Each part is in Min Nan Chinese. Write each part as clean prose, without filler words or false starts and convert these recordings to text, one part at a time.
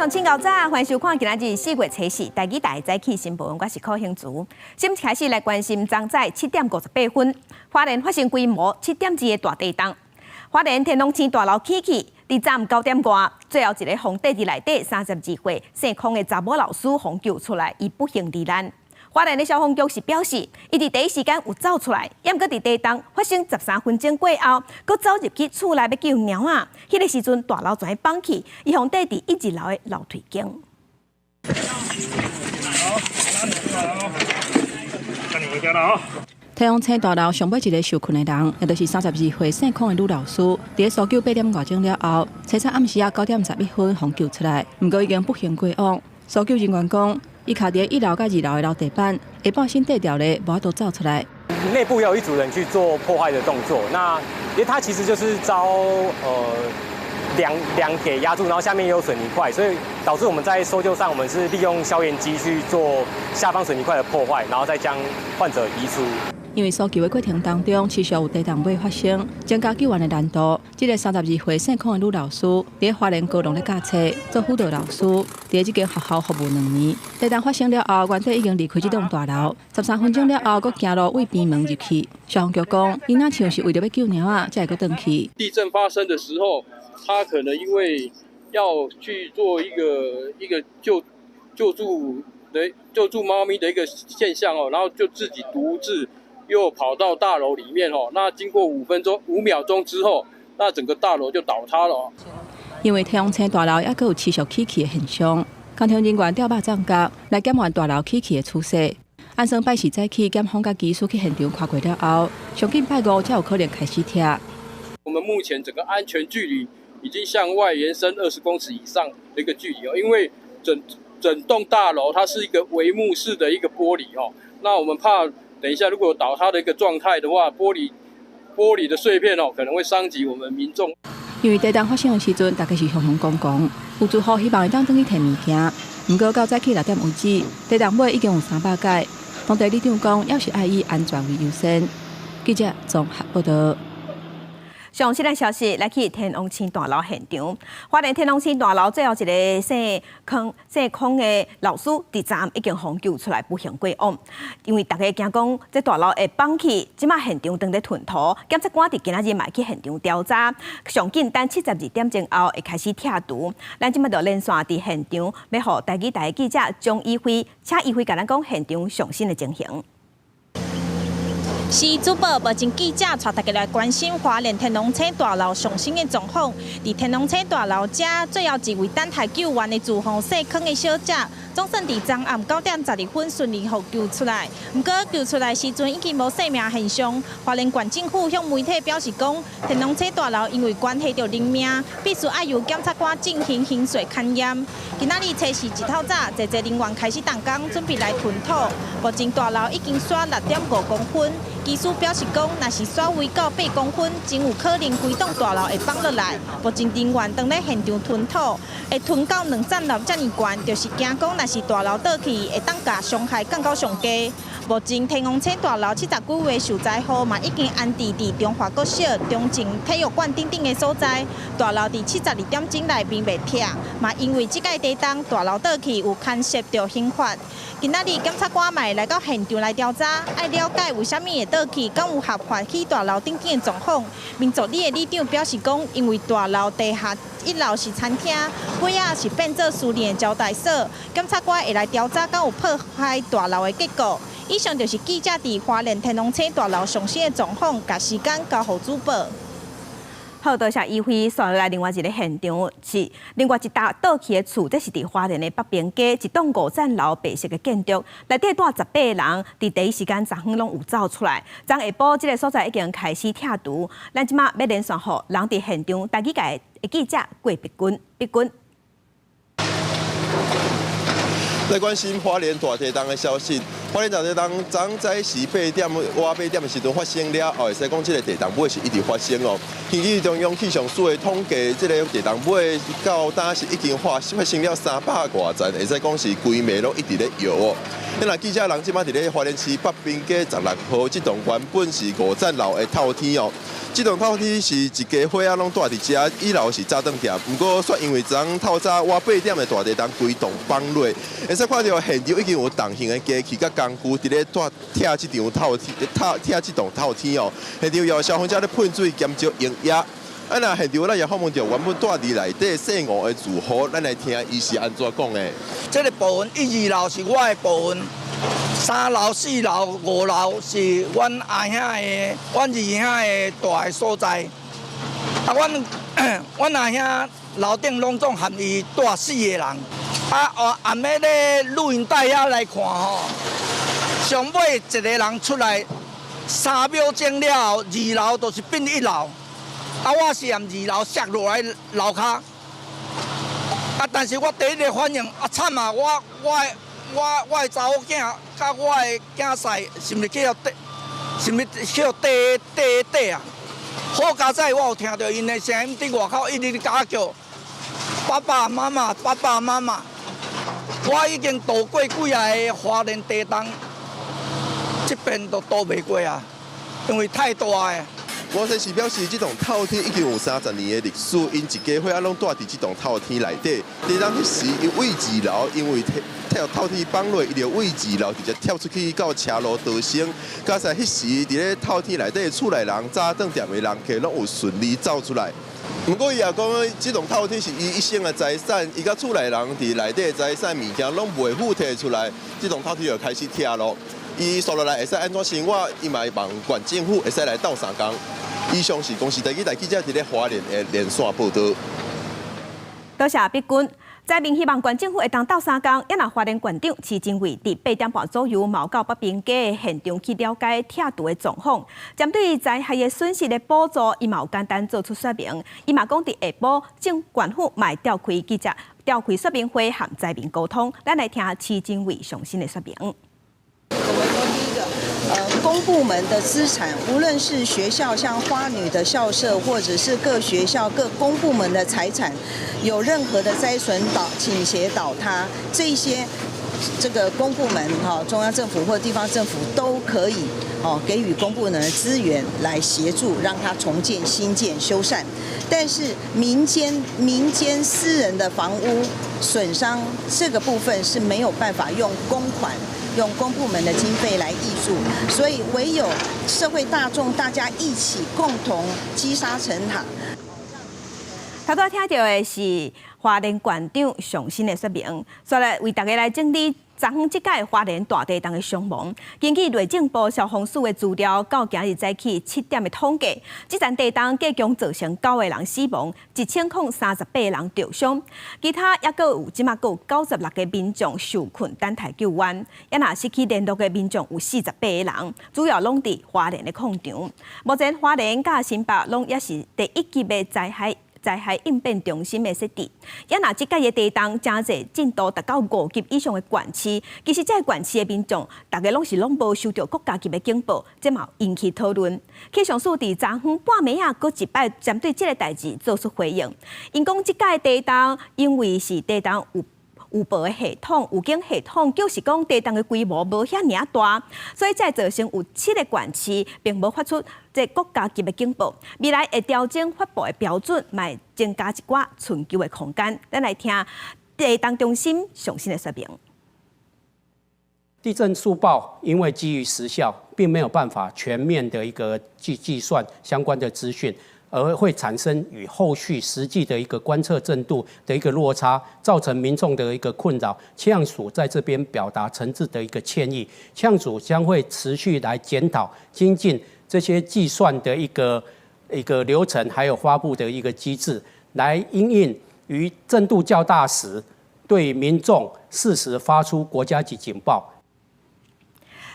眾請夠早，歡迎收看今仔日4月初四台語台早起新聞，我是柯興竹。先開始來關心，昨早7點58分，花蓮發生規模7.2的大地動，花蓮天龍星大樓起去，佇昨暗9點外，最後一個予綴佇內底32歲姓孔的查某老師予救出來，伊不幸罹難。花蓮的消防局是表示，伊佇第一時間有走出來，毋過佇地動發生13分鐘過後，閣走入去厝內欲救貓仔。彼個時陣大樓全崩去，伊予綴佇12樓的樓梯間。好，那你回家了啊！天王星大樓上尾一个受困的人，也就是32歲姓孔的女老師，佇咧搜救8點外鐘了後，初三暗時仔9點11分予救出來，毋過已經不幸過往。搜救人員講，伊卡佇一樓佮二樓的樓地板，下半身綴著咧，無法度走出來。內部有一組人去做破壞的動作，那因為他其實就是遭梁給壓住，然後下面也有水泥塊，所以導致我們在搜救上，我們是利用消炎機去做下方水泥塊的破壞，然後再將患者移出。因為搜救的過程當中，持續有地動尾發生，增加救援的難度。這个32歲姓孔的女老師，佇咧花蓮高農咧教冊，做輔導老師，佇咧這間學校服務2年。地動發生了後，原底已經離開這棟大樓，13分鐘了後，閣行路對邊門入去。消防局講，伊若像是為著欲救貓仔，才會閣轉去。地震發生的時候，他可能因為要去做一個救助貓咪的一個現象哦，然後就自己獨自又跑到大樓裡面哦，那經過5分鐘5秒鐘之後，那整個大樓就倒塌了。因為天王星大樓猶閣有持續起去的現象，工程人員調肉粽角來檢驗大樓起去的趨勢。按算拜四早起，檢方佮技師去現場看過了後，上緊拜五才有可能開始拆。我們目前整個安全距離已經向外延伸20公尺以上的一個距離哦，因為整整棟大樓它是一個帷幕式的一個玻璃哦，那我們怕等一下如果倒塌的一個狀態的話，玻璃的碎片哦，可能會傷及我們民眾。因為地動發生的時陣，大家是雄雄摃摃，有住戶希望會當轉去提物件，毋過到早起6點為止，地動尾已經有300擺。當地里長講，猶是愛以安全為優先。記者綜合報道。上新的消息，來去天王星大樓現場。花蓮天王星大樓最後一个姓孔的老師，佇昨暗已經予救出來，不幸過往。因為大家驚講這大樓會崩去，這馬現場正佇吞土，檢察官佇今仔日嘛去現場調查，上緊等72點鐘後會開始拆除。咱這馬就連線佇現場，欲予台語台記者張一輝，請一輝共咱講現場上新的情形。是主播，目前記者帶大家來關心花蓮天龍星大樓上新的狀況。佇天龍星大樓遮，最後一位等待救援的住戶姓康的小姐，總算佇昨暗9點12分順利予救出來。毋過救出來時陣已經無生命現象。花蓮縣政府向媒體表示講，天龍星大樓因為關係著人命，必須愛由檢察官進行刑事勘驗。今仔日初四一透早，濟濟人員開始動工，準備來吞土。目前大樓已經徙6.5公分。技師表示講，若是徙位到8公分，真有可能規棟大樓會崩落來。目前人員正咧現場吞土，會吞到2層樓遮爾懸，就是驚講，若是大樓倒去，會當共傷害降到上低。目前天王星大樓70幾位受災戶嘛已經安置佇中華國小、中正體育館等等的所在。大樓佇72點鐘內面袂拆，嘛因為這擺地動大樓倒去有牽涉著刑法。今仔日檢察官嘛會來到現場來調查，愛了解為啥物會倒去，敢有合法起大樓頂頂的狀況。民族里的里長表示講，因為大樓地下1樓是餐廳，尾仔是變做私人的招待所，檢察官會來調查敢有破壞大樓的結果。以上就是記者佇花蓮天龍星大樓上新的狀況，共時間交予主播。好，多謝一輝，紲來另外一个現場是另外一棟倒去的厝，這是佇花蓮的北平街一棟五層樓白色的建築，內底蹛18個人，佇第一時間昨昏攏有走出來。昨下晡這个所在已經開始拆除，咱這馬欲連線予人佇現場，台語界的記者郭碧君，碧君。來關心花蓮大地動的消息。花蓮大地動昨早時8點外8點的時陣發生了後，會使講這个地動尾是一直發生哦。根據中央氣象署的統計，這个地動尾到今是已經發生了300外層，會使講是規暝攏一直咧搖哦。那記者人這擺佇咧花蓮市北濱街16號這棟原本是五層樓的透天哦。這棟透天是一家伙仔攏蹛佇遮，一樓是早頓店，毋過煞因為昨透早倚八點的大地動，規棟崩落。會使看著現場已經有重型的機器佮工具佇咧蹛拆這場透天，拆拆這棟透天哦。現場有消防車咧噴水減少煙煙。啊，若現場咱也訪問著原本蹛佇內底細五个住戶，咱來聽伊是按怎講的。這个部分一、二樓是我的部分，三樓、四樓、五樓是阮阿兄的、阮二兄的蹛的所在。啊，阮阿兄樓頂攏總含伊蹛四个人。啊，哦，暗暝咧錄影帶遐來看吼，上尾一个人出來3秒鐘了後，二樓就是變一樓。啊，我是踮二樓摔落來樓跤。啊，但是我第一个反應，啊慘啊！我的查某囝佮我的囝婿，是毋是去予地？是毋是去予地地底啊？好佳哉，我有聽著𪜶的聲音佇外口一直咧共我叫爸爸媽媽，爸爸媽媽。我已經度過幾仔个花蓮地動，這邊都度袂過啊，因為太大个。吳先生表示，這棟透天已經有30年的歷史，𪜶一家伙仔攏蹛佇這棟透天內底。地動彼時，伊位二樓，因為跳透天崩落，伊就位二樓直接跳出去到車路逃生。佳哉彼時佇咧透天內底厝內人、早頓店的人客攏有順利走出來。毋過伊也講，這棟透天是伊一生的財產，伊佮厝內人佇內底的財產物件攏袂赴提出來，這棟透天就開始拆囉。伊紲落來會使按怎生活，伊嘛會望縣政府會使來鬥相共。以上是公視台語台記者佇咧花蓮的連線報導。多謝碧君，災民希望縣政府會當鬥相共，也若花蓮縣長徐榛蔚佇8點半左右，嘛有到北平街的現場去了解拆除的狀況，針對災害的損失的補助，伊嘛有簡單做出說明。伊嘛講佇下晡，政縣府嘛會召開記者召開說明會，和災民溝通。咱來聽徐榛蔚上新的說明。公部門的資產，無論是學校像花女的校舍，或者是各學校各公部門的財產，有任何的災損倒傾斜倒塌，這些這個公部門哈，中央政府或地方政府都可以哦給予公部門的資源來協助，讓它重建、新建、修繕。但是民間私人的房屋損傷這個部分是沒有辦法用公款，用公部門的經費來挹注，所以唯有社會大眾大家一起共同積沙成塔。頭拄聽著的是花蓮縣長上新的說明，煞來為大家來整理昨昏這擺花蓮大地動的傷亡。根據內政部消防署的資料，到今日早起7點的統計，這場地動計共造成九個人死亡，1038人著傷，其他猶閣有這馬閣有96個民眾受困等待救援，也若失去聯絡的民眾有48個人，主要攏佇花蓮的礦場。目前花蓮佮新北攏猶是第一級的災害應變中心的設置，也若這擺的地動誠濟震度達到5級以上的縣市，其實這个縣市的民眾，逐家攏是攏無收著國家級的警報，這嘛引起討論。氣象署佇昨昏半暝仔，閣一擺針對這个代誌做出回應，𪜶講這擺地動因為是地動有預報的系統、預警系統，就是講地動的規模無遐爾大，所以才會造成有七个縣市並無發出這國家級的警報。未來會調整發布的標準，嘛會增加一寡存救的空間。咱來聽地動中心上新的說明。地震速報因為基於時效，並沒有辦法全面的一個計算相關的資訊。而會產生與後續實際的一個觀測震度的一個落差，造成民眾的一個困擾。氣象署在這邊表達誠摯的一個歉意，氣象署將會持續來檢討精進這些計算的一個流程，還有發布的一個機制，來因應於震度較大時，對民眾適時發出國家級警報。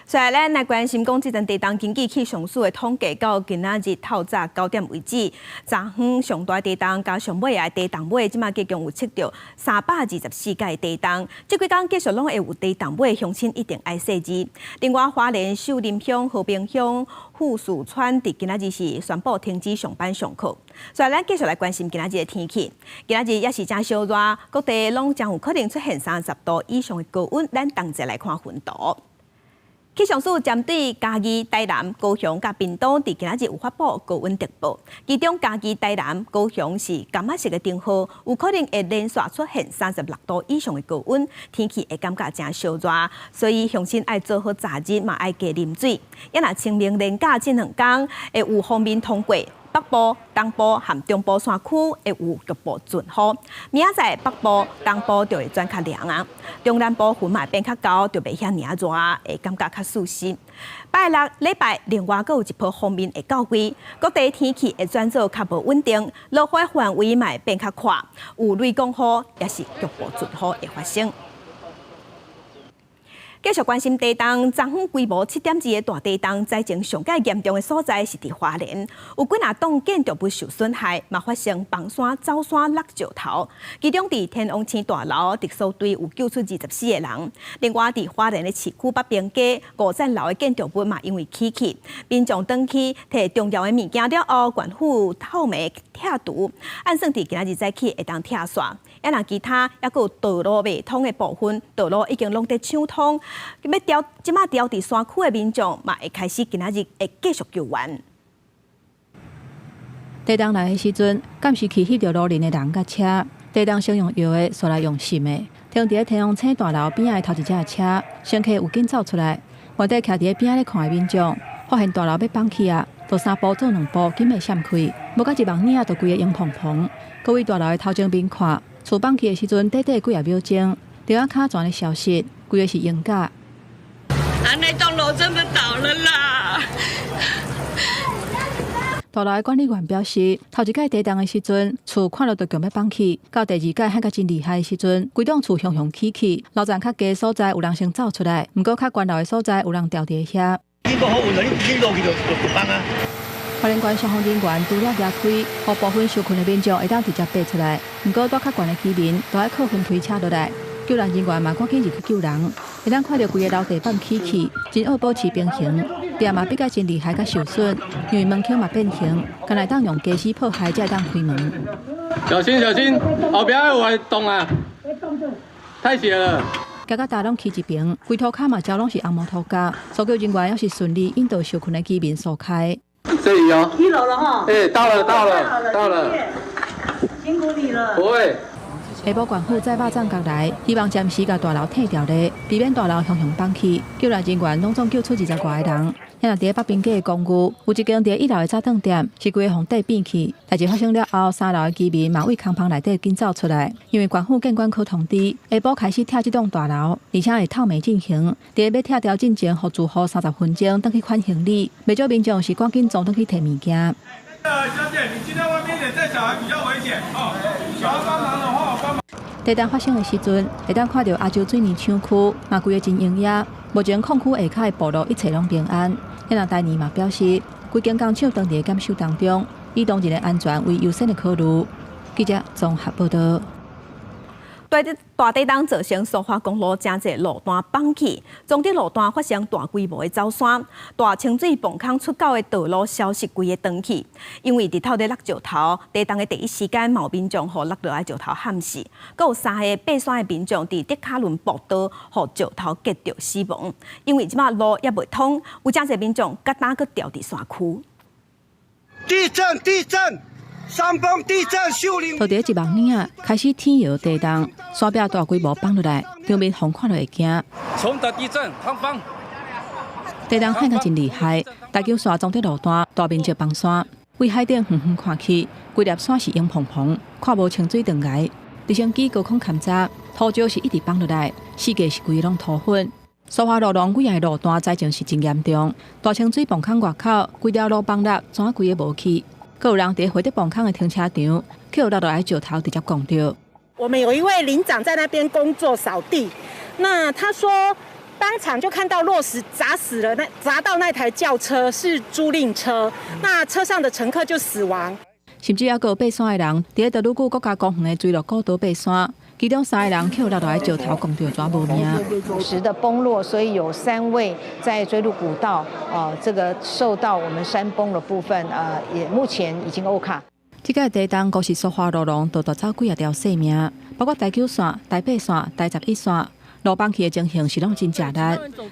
所以咱來關心講，這陣地動根據氣象署的統計，到今仔日透早9點為止，昨昏上大地動佮上尾仔地動尾，這馬計共有測著324屆地動。這幾工繼續攏會有地動尾，鄉親一定愛細緻。另外，花蓮秀林鄉、和平鄉、富士村佇今仔日是宣布停止上班上課。所以，咱繼續來關心今仔日的天氣。今仔日也是誠燒熱，各地攏將有可能出現30度以上的高溫。咱同齊來看雲圖。氣象署針對嘉義、台南、高雄佮屏東，佇今仔日有發布高溫特報。其中嘉義、台南、高雄是柑仔色的燈號，有可能會連續出現36度以上的高溫，天氣會感覺誠燒熱，所以鄉親愛做好雜日嘛愛加啉水。也若清明連假這兩工會有鋒面通過。北部、東部和中部山區會有局部陣雨。明仔載北部、東部就會轉較涼啊，中南部雲嘛變較厚，就袂遐爾仔熱，會感覺較舒適。拜六禮拜另外閣有一波鋒面會到位，各地天氣會轉做較無穩定，落雨範圍嘛會變較闊，有雷公雨，也是局部陣雨會發生。繼續關心地動，昨昏規模7.2的大地動，災情上蓋嚴重的所在是佇花蓮，有幾若棟建築物受損害，嘛發生崩山、走山、落石頭。其中佇天王星大樓特搜隊有救出24個人。另外佇花蓮的市區北平街五層樓的建築物嘛因為起去，民眾轉去提重要的物件了後，縣府透明拆除，按算佇今仔日早起會當拆煞。啊若其他猶閣有道路袂通的部分，道路已經攏佇搶通。欲調，這馬調佇山區的民眾嘛會開始今仔日會繼續救援。地動來的時陣，監視器翕著路鄰的人佮車。地動先用搖的，煞來用爍的。停佇咧天王星大樓邊仔的頭一隻車，乘客有緊走出來。原底徛佇咧邊仔咧看的民眾，發現大樓欲崩去啊，就三步做兩步，緊欲閃開。無到一網爾仔，就規个湧蓬蓬。閣位大樓的頭前面看，厝崩去的時陣，短短幾仔秒鐘，電話卡全咧消失，規个是鷹架。啊，那棟樓真的倒了啦！大樓的管理員表示，頭一擺地動的時陣，厝看著就強欲崩去；到第二擺響較真厲害的時陣，規棟厝雄雄起去，樓層較低所在有人先走出來，毋過較懸樓的所在有人牢佇遐。你無好運你落去就崩啊！花蓮縣消防人員除了夯開，予部分受困的民眾會當直接爬出來，毋過蹛較懸的居民都愛靠雲梯車落來。救援人員嘛趕緊入去救人，會當看著規个樓地板起去，真愛保持平衡。壁嘛比較真厲害，佮受損，因為門框嘛變形，敢若會當用家私破壞才會當開門。小心小心，後壁有會動啊！太斜了。行到焦攏去一爿，規塗跤嘛焦攏是紅毛塗膠。搜救人員猶是順利引導受困的居民疏開。這裡哦。一樓了哈。欸，到了到了到了。辛苦你了。不會。下晡縣府載肉粽過來，希望暫時共大樓退掉咧，避免大樓雄雄崩去。救援人員攏總救出20外个人。若佇咧北平街的公寓，有一間佇一樓的早頓店是規个予地變去。代誌發生了後，三樓的居民嘛對空房內底緊走出來，因為縣府建管科通知，下晡開始拆這棟大樓，而且會透明進行。佇咧欲拆掉進前，予住戶30分鐘轉去款行李，袂少民眾是趕緊衝轉去提物件。小姐，你進到外面一點，帶小孩比較危險哦。小孩幫忙的話，我幫忙。地動發生的時陣，會當看著亞洲水泥廠區嘛規个真擁擠。目前礦區下跤的暴露一切攏平安。遐若台泥嘛表示，規間工廠當佇檢修當中，以當人的安全為優先的考慮。記者綜合報道。大地動造成蘇花公路誠濟路段崩去，中德路段發生大規模的走山，大清水泵孔出口的道路消失規个斷去，因為日頭咧落石頭，地動的第一時間嘛有民眾予落落來石頭撼死，閣有三个爬山的民眾佇德卡倫步道予石頭擊著死亡，因為這馬路猶袂通，有誠濟民眾佮今閣牢佇山區。地震！地震！山崩地震，秀林。土地一網爾開始天搖地動，山壁大規模崩落來，場面予看著會驚。崇德地震，坍方。地動響甲真厲害，大九線中德路段大面積崩山，對海頂遠遠看去，規粒山是湧蓬蓬，看無清水斷崖。直升機高空勘查，土石是一直崩落來，四界是規个攏土粉。蘇花路廊幾个路段災情是真嚴重，大清水泵孔外口，規條路崩落，怎規个無去？閣有人佇回德泵孔的停車場，去予落落來石頭直接摃著。我們有一位鄰長在那邊工作掃地，那他說當場就看到落石砸死了，那砸到那台轎車是租賃車，那車上的乘客就死亡。甚至猶閣有爬山的人，佇咧德魯固國家公園的錐鹿古道爬山，其中三个人予落落來石頭摃著，怎無命。石的崩落，所以有三位在錐鹿古道，這個受到我們山崩的部分，也目前已經歐卡。這個地動閣是蘇花路廊，就奪走幾仔條性命，包括台九線、台八線、台11線，路崩去的情形是攏真食力。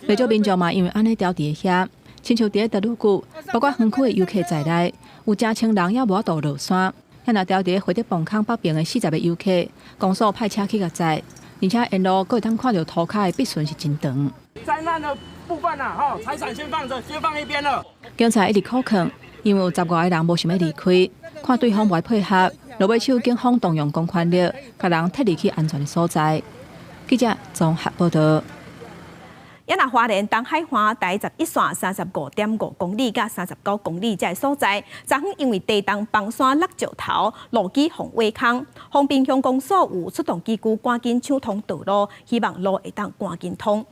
袂少民眾嘛，因為按呢牢佇遐，親像佇咧德魯固，包括園區的遊客在內，有成千人猶無法度落山。遐若牢佇咧惠德磅空北爿的40个遊客，公所派車去共載，而且沿路閣會當看著塗跤的筆順是真長。災難的部分啊，吼，財產先放著，先放一邊了。警察一直苦勸，因為有十外个人無想欲離開，看對方無愛配合，落尾手警方動用公權力，共人撤離去安全的所在。記者綜合報道。也若花蓮東海岸台11線35.5公里佮39公里這个所在，昨昏因為地動崩山落石頭，路基予挖空，豐濱鄉公所有出動機具趕緊搶通道路，希望路會當趕緊通。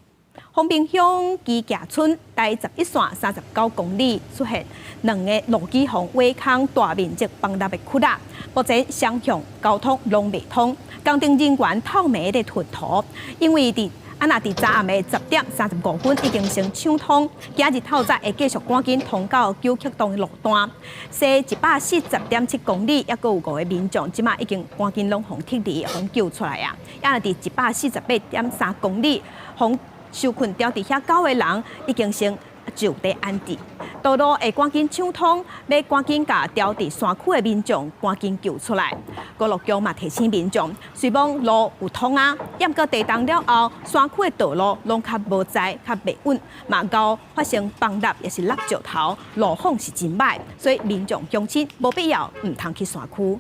豐濱鄉基迺村台十一線39公里出現兩个路基予挖空，大面積崩落的窟仔，目前雙向交通攏袂通，工程人員透暝咧吞土，因為佇啊！若佇昨暗的10點35分已經先搶通，今日透早會繼續趕緊通到九曲洞的路段，西140.7公里，猶閣有五个民眾，這馬已經趕緊攏予撤離，予救出來啊！啊若佇148.3公里，予受困牢佇遐九个人已經先就地安置，道路會趕緊搶通，欲趕緊共牢佇山區的民眾趕緊救出來。公路局嘛提醒民眾，雖罔路有通啊，毋過地動了後，山區的道路攏較無在、較袂穩，嘛𠢕發生崩落，抑是落石頭，路況是真䆀，所以民眾鄉親無必要毋通去山區。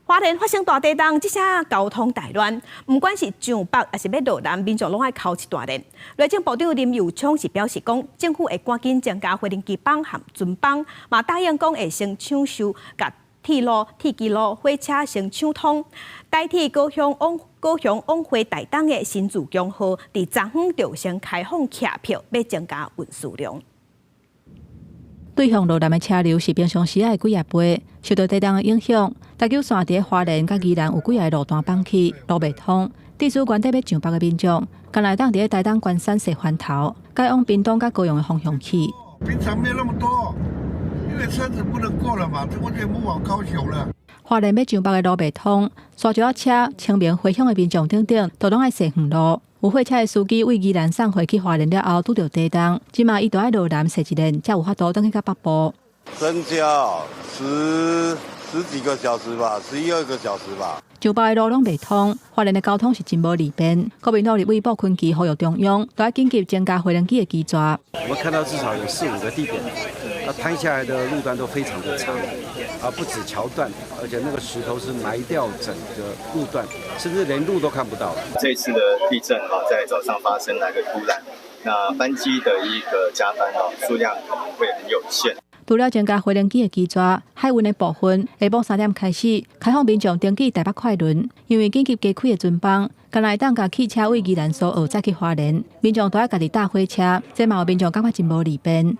花蓮發生大地動，這下交通大亂，毋管是上北抑是欲落南，民眾攏愛哭一大輪。內政部長林右昌是表示講，政府會趕緊增加飛行機班和船班，嘛答應講會先搶修，共鐵路、鐵支路、火車先搶通。台鐵高雄往回台東的新自強號，佇昨昏就先開放客票，欲增加運輸量。對向落南的車流是平常時的幾仔倍，受到地動的影響，台九線佇花蓮佮宜蘭有幾个路段崩去，路袂通。致使原底欲上北的民眾，干焦會當佇台東關山踅環頭，改往屏東佮高雄的方向去。平常沒那麼多，因為車子不能過了嘛，這完全不往高雄了。花蓮欲上北的路袂通，沙石仔車、清明回鄉的民眾等等，都攏愛踅遠路。有貨車的司機對宜蘭送貨去花蓮了後，拄著地動，這馬伊著愛落南踅一輪，才有法度轉去到北部。增加十幾個小時吧，十一二個小時吧。上北的路攏袂通，花蓮的交通是真無利便。國民黨立委傅崐萁呼籲中央，著愛緊急增加飛行機的機座。我們看到至少有四五個地點，那坍下來的路段都非常的長，啊，不止橋段，而且那個石頭是埋掉整個路段，甚至連路都看不到了。這次的地震哈，在早上發生來個突然，那班機的一個加班哦，數量可能會很有限。除了增加飛行機的機座，海運的部分，下晡3點開始開放民眾登記台北快輪，因為緊急加開的船班，干焦會當共汽車對宜蘭蘇澳載去花蓮，民眾著愛家己搭火車，這嘛有民眾感覺真無利便。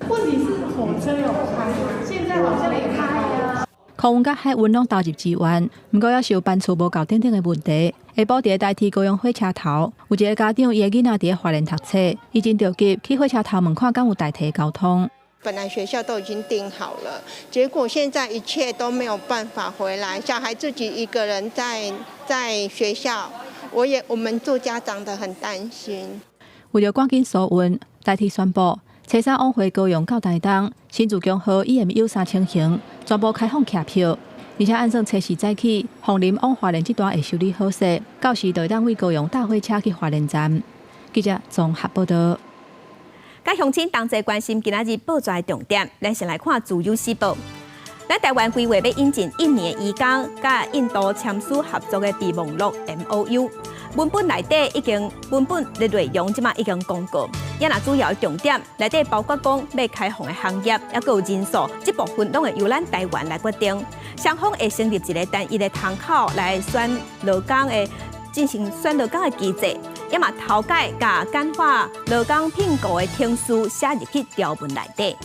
問題是火車有開，現在好像也開啊。空運佮海運攏投入支援，毋過猶是有班次無夠等等的問題。下晡佇台鐵高雄火車頭，有一个家長伊的囡仔佇花蓮讀冊，伊真著急去火車頭問看敢有代替交通。本來學校都已經訂好了，結果現在一切都沒有辦法回來，小孩自己一個人在學校，我們做家長的很擔心。為著趕緊疏運，台鐵宣布，初三往回高雄到台東，新自強號 EMU 3000型全部開放客票，而且按算初四早起，鳳林往花蓮這段會修理好勢，到時就會當對高雄搭火車去花蓮站。記者綜合報道。佮鄉親同齊關心今仔日報紙的重點，咱先來看《自由時報》。咱台灣規劃欲引進印尼的移工，佮印度簽署合作的備忘錄 MOU。文本內底已經文本的內容，這馬已經公告。也若主要的重點內底包括講欲開放的行業，猶閣有人數，這部分攏會由咱台灣來決定。雙方會成立一个單一的窗口來選勞工的進行選勞工的機制。也嘛頭擺共簡化勞工聘雇的程序寫入去條文內底。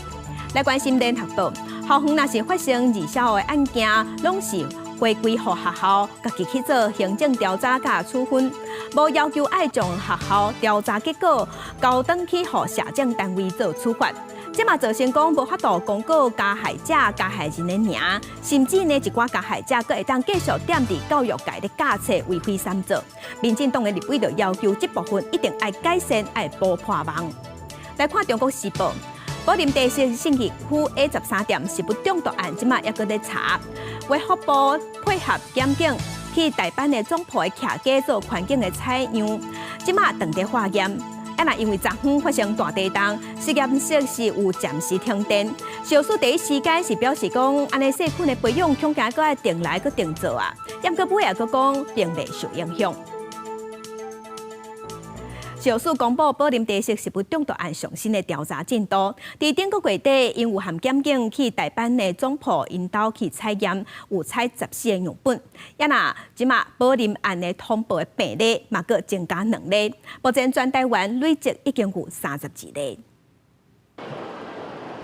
來關心聯合報，校園若是發生二小的案件，攏是回歸予學校家己去做行政調查佮處分，無要求愛將學校調查結果交轉去予社政單位做處罰。這嘛造成講無法度公告加害者、加害人的名，甚至呢一寡加害者閣會當繼續踮佇教育界咧教冊為非三做。民進黨的立委就要求這部分一定愛改善，愛補破網。來看中國時報，寶林地色信義區 A 13店食物中毒案，這馬猶閣咧查，衛福部配合檢警去大阪的總部的徛家做環境的採樣，這馬當地化驗。啊！若因為昨昏發生大地動，實驗室是有暫時停電。小蘇第一時間是表示講，按呢細菌的培養恐驚閣愛重來閣重做啊。毋過尾仔閣講並袂受影響。小蘇公布寶林地色食物中毒案上新的調查進度。佇頂個月底，𪜶有和檢警去大阪的總部𪜶兜去採驗，有採14個樣本。啊若這馬寶林案的通報的病例嘛，閣增加兩例。目前全台灣累計已經有32例。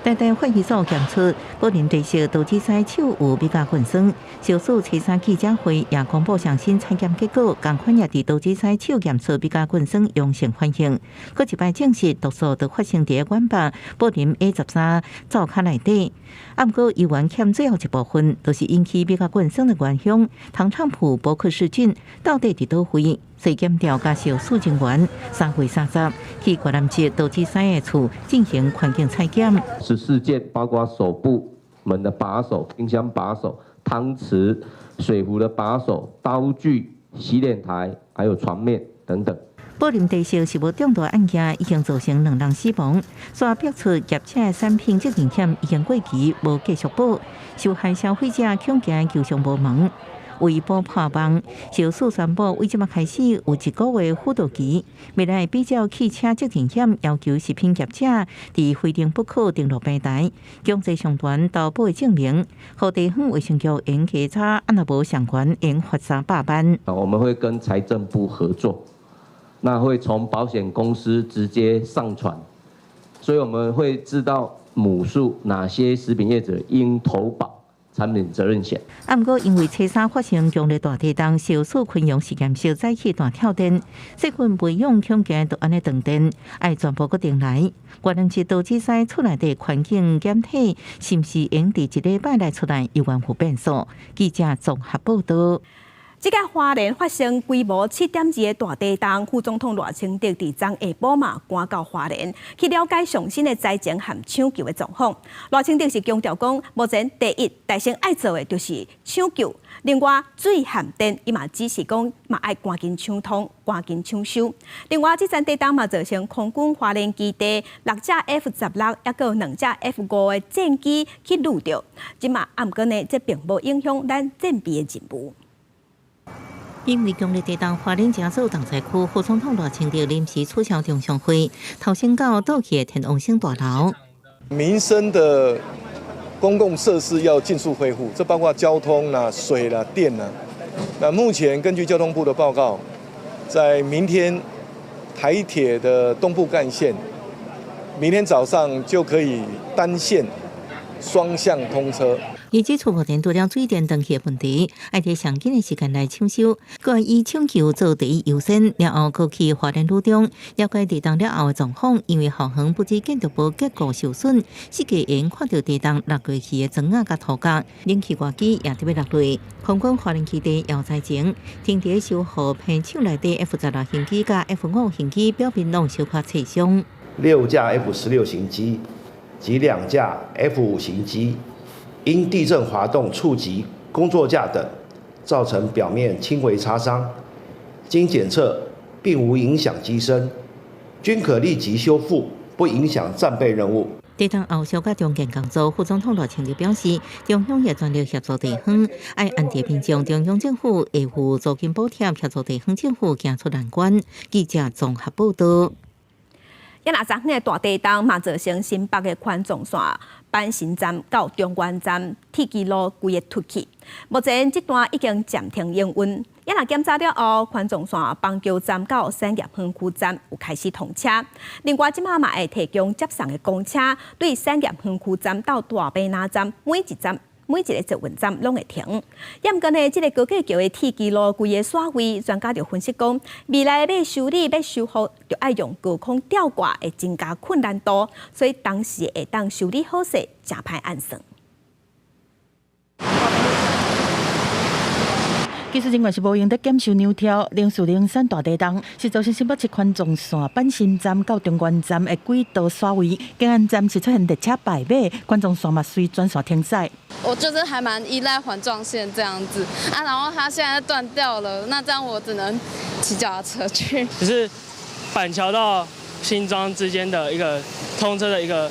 台大法醫所檢出寶林地色刀子師手有米甲菌酸，小蘇初三記者會也公布上新採檢結果，仝款也佇刀子師手檢出米甲菌酸陽性反應。閣一擺證實毒素就發生佇個阮北寶林 A 13灶跤內底。啊，毋過猶原欠最後一部分，就是引起米甲菌酸的元兇糖菖蒲伯克氏菌到底佇佗位？所以檢調佮小蘇人員3月30去越南籍刀子師的厝進行環境採檢。 14件，包括手部門的把手、冰箱把手、湯匙、水壺的把手、刀具、洗臉台，還有床面等等。寶林地色食物中毒案件已經造成兩人死亡，煞爆出業者的產品責任險已經過期，無繼續保，受害消費者恐驚求償無門。為補破網，小蘇宣布，為這馬開始有一個月輔導期，未來比照汽車責任險，要求食品業者佇非定不可登錄平台，強制上傳投保的證明，予地方衛生局用稽查，啊若無相關，會罰300萬。我們會跟財政部合作，那會從保險公司直接上傳，所以我們會知道母數哪些食品業者應投保產品責任險。啊，毋過因為初三發生強烈大地動，小蘇昆陽實驗室早起斷跳電，細菌培養恐驚就按呢斷電，愛全部閣重來。原來是導致西厝內底環境檢體，是毋是會佇一禮拜內出來，猶原有變數。記者綜合報道。這個花蓮發生規模7.2的大地動，副總統賴清德佇昨下晡嘛趕到花蓮去了解上新的災情和搶救的狀況。賴清德是強調講，目前第一大先愛做的就是搶救，另外水和電，伊嘛指示講嘛愛趕緊搶通、趕緊搶修。另外，這陣地動嘛造成空軍花蓮基地六架 F-16，抑閣有兩架 F-5的戰機去遇著，這嘛毋過呢，這並無影響咱戰備的任務。因為強烈地動，花蓮誠早重災區，副總統賴清德臨時取消中常會，頭先到倒去的天王星大樓。民生的公共設施要盡速恢復，這包括交通啦、水啦、電啦。那目前根據交通部的報告，在明天台鐵的東部幹線，明天早上就可以單線雙向通車。伊指出，目前除了水電斷去的問題，愛佇上緊的時間來搶修，閣以搶救做第一優先。了後，閣去花蓮呂中，了解地動了後的狀況。因為校園不止建築物結構受損，設計員看著地動落過去的磚仔佮塗角，冷氣外機也特別落落。空軍花蓮基地要災前停佇修護坪廠內底 F 十六型機佮 F-5型機表面攏小可擦傷。六架 F-16型機及2架 F-5型機。因地震滑動觸及工作架等，造成表面輕微擦傷，經檢測並無影響機身，均可立即修復，不影響戰備任務。地動後續佮重建工作，副總統賴清德表示，中央也全力協助地方，愛安置民眾，中央政府會付租金補貼，協助地方政府行出難關。記者綜合報道。抑若昨昏的大地動嘛，造成新北的環狀線板神站到中原站鐵支路規个凸起，目前這段已經暫停營運。抑也若檢查了後，環狀線板橋站到產業園區站有開始通車。另外，這馬嘛會提供接送的公車，對產業園區站到大馬林站每一站，每一个捷運站攏會停。毋過呢，這个高架橋的鐵支路規个徙位，專家就分析講，未來欲修理、欲修復，就愛用高空吊掛，會增加困難度，所以當時會當修理好勢，誠歹按算。技術人員是無閒佇檢修梁柱，連續連山大地動，是造成新北市環狀線板新站到中原站的軌道徙位，景安站是出現列車敗馬，環狀線嘛隨全線停駛。我就是還蠻依賴環狀線這樣子啊，然後它現在斷掉了，那這樣我只能騎腳踏車去。就是板橋到新莊之間的一個通車的一個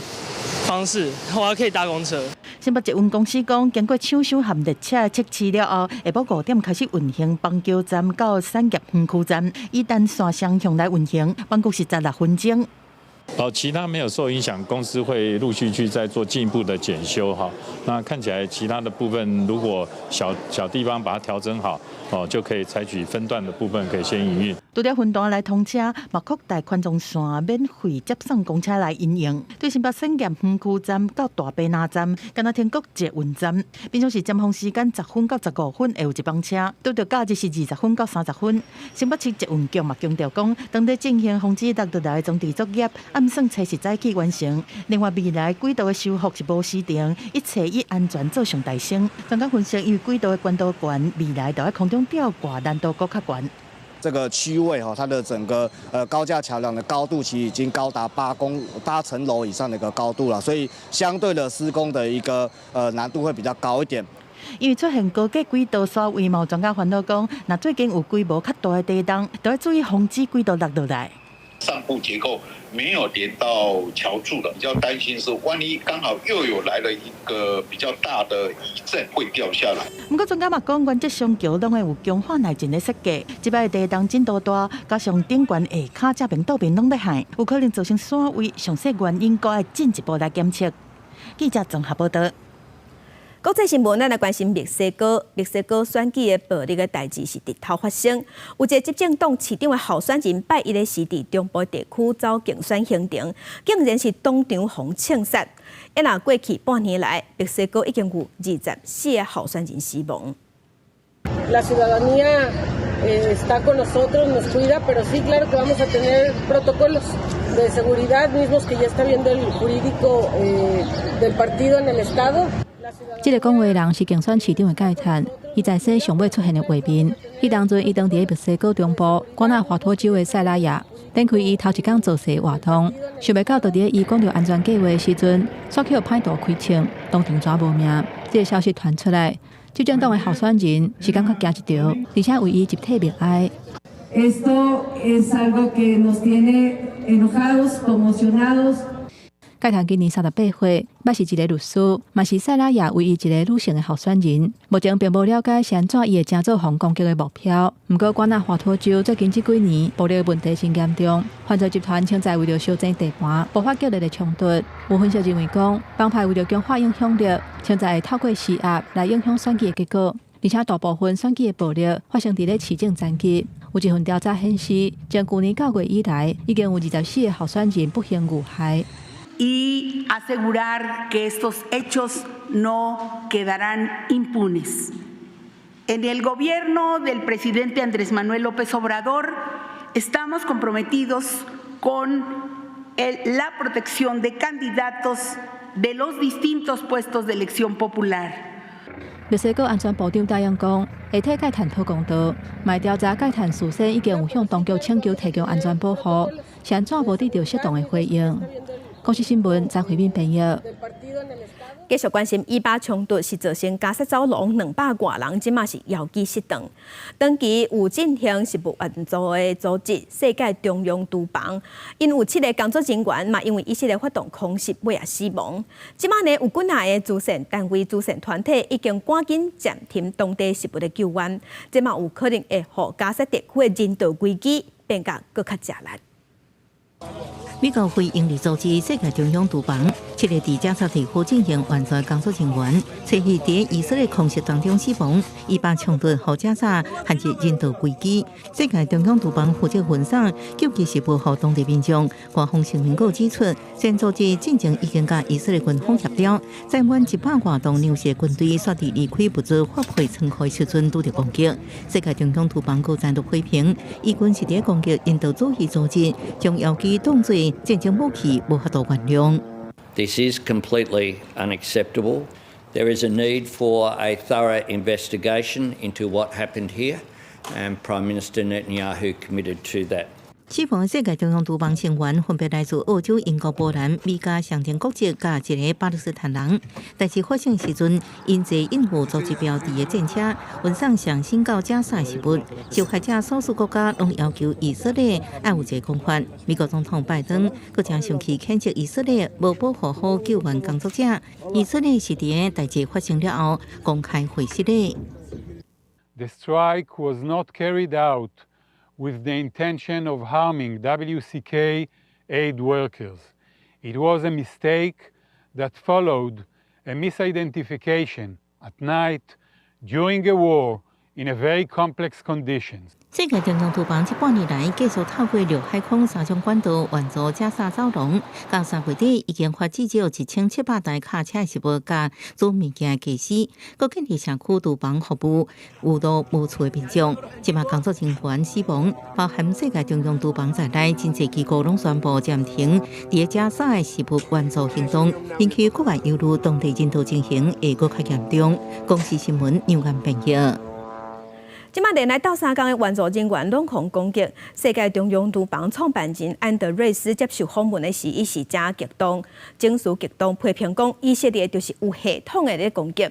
方式，我還可以搭公車。新北捷運公司講，經過搶修和列車測試了後，下晡5點開始運行板橋站到產業園區站，以單線雙向來運行，間距是16分鐘。哦，其他沒有受影響，公司會陸續去再做進一步的檢修哈。那看起來其他的部分，如果小小地方把它調整好，哦，就可以採取分段的部分，可以先營運。除了分段來通車，嘛擴大環狀線免費接送公車來營運。對新北產業園區站到大白林站，敢若停國捷運站，平常時尖峰時間10分到15分會有一班車，拄著假日是20分到30分。新北市捷運局嘛強調講，當咧進行防止落落來的裝置作業，按算初四早起完成。另外，未來軌道的修復是無時程，一切以安全做上大先。專家分析，因為軌道的懸度懸，未來就愛空中吊掛難度閣較懸。這個區位哈，它的整個高架橋梁的高度其實已經高達8層樓以上的一個高度了，所以相對的施工的一個難度會比較高一點。因為出現高架軌道徙位，嘛有專家煩惱講，若最近有規模較大的地動，就愛注意防止軌道落落來。上部結構沒有連到橋柱的，比較擔心是萬一剛好又有來了一個比較大的餘震會掉下來。毋過專家嘛講，原則上橋攏會有強化耐震的設計，這擺地動震度大，加上頂懸下跤正面倒面攏咧害，有可能造成徙位，詳細原因閣愛進一步來檢測。記者綜合報導。國際新聞，咱來關心墨西哥。墨西哥選舉的暴力的代誌是日頭發生。有一个執政黨市長的候選人拜一的時，佇中部地區走競選行程，竟然是當場予槍殺。一若過去半年來，墨西哥已經有24個候選人死亡。 La ciudadanía está con nosotros, nos cuida, pero sí, claro que vamos a tener protocolos de seguridad mismos que ya está viendo el jurídico del partido en el estado. 這个講話人是競選市長的蓋坦，伊在說上尾出現的畫面。彼當陣，伊當佇墨西哥中部瓜納華托州的塞拉亞，展開伊頭一工造勢活動。想袂到，就佇伊講著安全計畫的時陣，煞予歹徒開槍，當場抓無命。這个消息傳出來，執政黨的候選人是感覺驚一趒，而且為伊集體默哀。 Esto es algo que nos tiene enojados, conmocionados. 蓋坦今年38歲，捌是一个律師，嘛是塞拉亞唯一一个女性的候選人。目前並無了解是按怎伊會成做予攻擊的目標。毋過，瓜納華托州最近這幾年暴力問題真嚴重，犯罪集團常在為著相爭地盤，爆發激烈的衝突。有分析認為講，幫派為著強化影響力，常在會透過施壓來影響選舉的結果。而且大部分選舉的暴力發生佇咧市政層級。有一份調查顯示，從舊年9月以來，已經有24個候選人不幸遇害。 Y asegurar que estos hechos no quedarán impunes. En el gobierno del presidente Andrés Manuel López Obrador estamos comprometidos con la protección de candidatos de los distintos puestos de elección popular. 墨西哥安全部長答應講，會替蓋坦討公道，嘛調查蓋坦事先已經有向當局請求提供安全保護，是按怎無得著適當的回應。公視新聞張惠敏編譯。繼續關心以巴衝突是造成加薩走廊200外人，這馬是遙機失斷。長期有進行食物援助的組織世界中央廚房，𪜶有七个工作人員嘛，因為以色列發動空襲，尾仔死亡。這馬呢有幾若个慈善單位、慈善團體已經趕緊暫停當地食物的救援，這馬有可能會予加薩地區的人道危機變甲閣較吃力。美國非營利組織世界中央廚房，七个佇加薩地區進行援助工作人員，初二佇以色列空襲當中死亡，以巴衝突予加薩陷入人道危機。世界中央廚房負責運送救濟食物予當地民眾。官方聲明閣指出，這組織進前已經佮以色列軍方協調，載滿100外噸糧食軍隊煞佇離開物資發配倉庫時陣拄著攻擊。世界中央廚房閣再度批評，以軍是佇攻擊人道主義組織，將枵飢當做戰爭武器，無法度原諒。 This is completely unacceptable. There is a need for a thorough investigation into what happened here, and Prime Minister Netanyahu committed to that. 死亡世界中央廚房成員分別來自澳洲、英國、波蘭、美加雙重國籍，佮一个巴勒斯坦人。代誌發生時陣，𪜶坐印有組織標誌的戰車，運送上新到加薩食物。受害者所屬國家攏要求以色列愛有一个講法。美國總統拜登閣誠生氣譴責以色列無保護好救援工作者。以色列是佇代誌發生了後公開回失禮。 The strike was not carried out with the intention of harming WCK aid workers. It was a mistake that followed a misidentification at night during a war in a very complex conditions. 世界中央廚房這半年來繼續透過陸海空三種管道援助加薩走廊，到3月底已經發至少1700台卡車食物佮煮物件的家私，閣建立社區廚房服務，有路無厝的民眾。這馬工作人員死亡，包含世界中央廚房在內，真濟機構攏宣布暫停佇加薩的食物援助行動，引起國外憂慮，當地人道情形會閣較嚴重。公視新聞楊安編譯。這馬連來鬥相共的援助人員攏予攻擊。世界中央廚房創辦人安德瑞斯接受訪問的時，伊是誠激動，情緒激動，批評講以色列就是有系統的咧攻擊。